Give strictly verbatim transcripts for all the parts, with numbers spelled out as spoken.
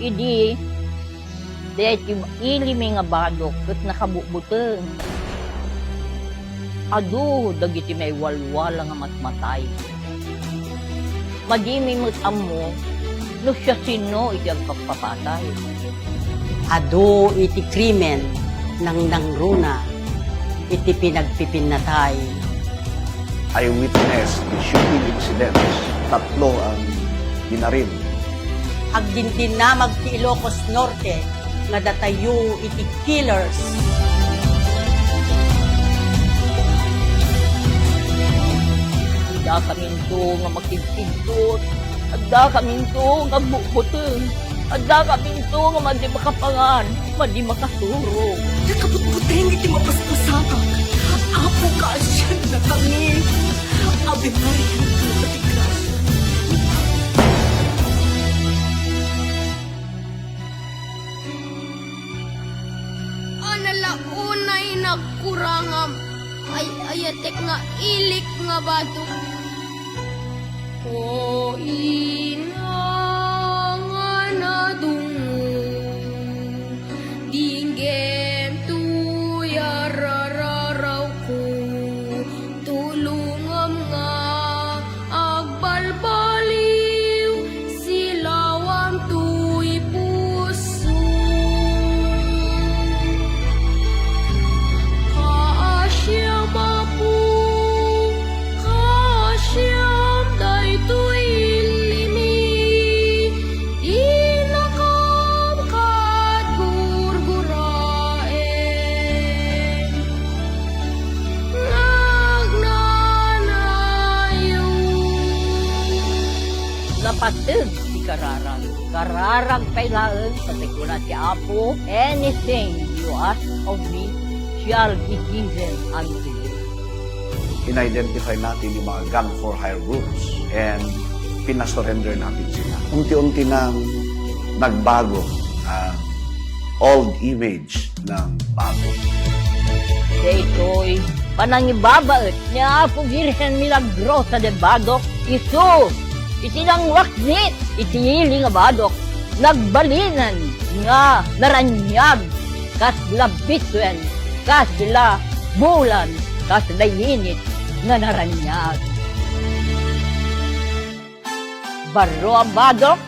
Idi, daytoy ilimi nga badok ket nakabutbuteng. Adu dagiti maiwalwala nga matmatay. Madimi met ammo no siasino iti agpapapatay. Adu iti krimen, nangnangruna iti pinagpipinnatay. Eyewitness ti shooting incidents, tatlo ang binarin. Agdindinamag ti Ilocos Norte nga datayo iti killers. Addakaminto nga makidkidtot, addakaminto nga agbutbuteng, addakaminto nga madi makapangan, madi makasurog. Nakabutbuteng iti mapaspasamak. Apo, kaasiannakami. Ave Maria, Puno ti grasia. Analaunay nagkurangam, ay-ayatek nga ilik nga badok. O ina nga nadungngo, dinggem toy a rararawko, tulongam nga agbalbaliw, silawam toy puso. Kaasiam, Apo, kaasiam daytoy ilimi, dinakam kad gurguraem. Nagnanayon. Napateg ti kararag. Kararag pay laeng, ta kuna ti Apo, "Anything you ask of me shall be given unto you." In-identify natin yung mga gang for hire groups and pinasurrender natin sila. Unti-unti nang nagbago ang old image ng bago. Daytoy panangibabaet ni Apo Virgen Milagrosa de Badoc, isu iti nangwaknit iti ili nga badok, nagbalinen nga naraniag, kasla bituen, kasla bulan, kasla init nga naraniag. Barro a badok,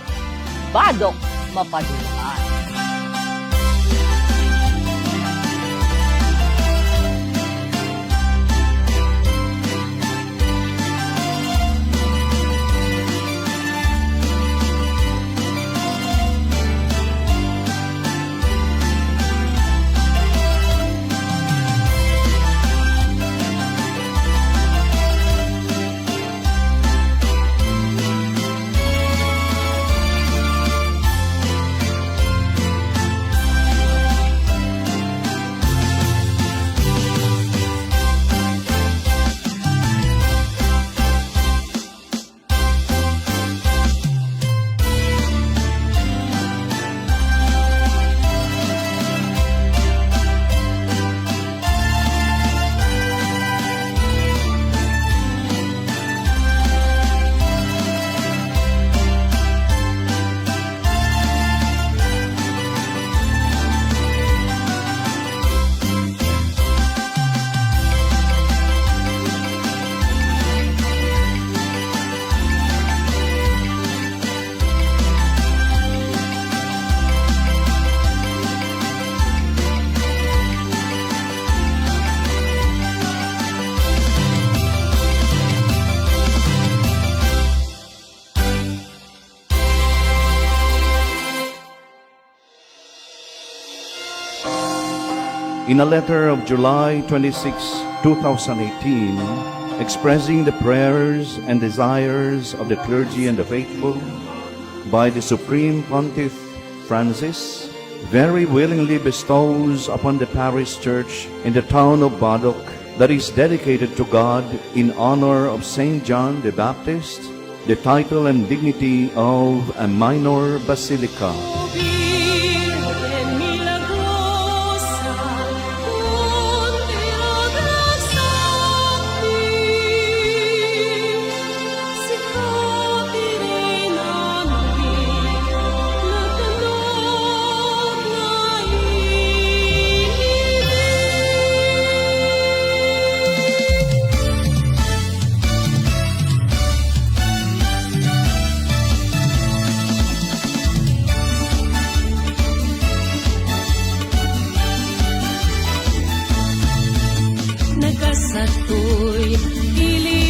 badok mapaduan. In a letter of July twenty-six, two thousand eighteen, expressing the prayers and desires of the clergy and the faithful, by the Supreme Pontiff Francis, very willingly bestows upon the parish church in the town of Badoc, that is dedicated to God in honor of Saint John the Baptist, the title and dignity of a minor basilica. Datoy, ili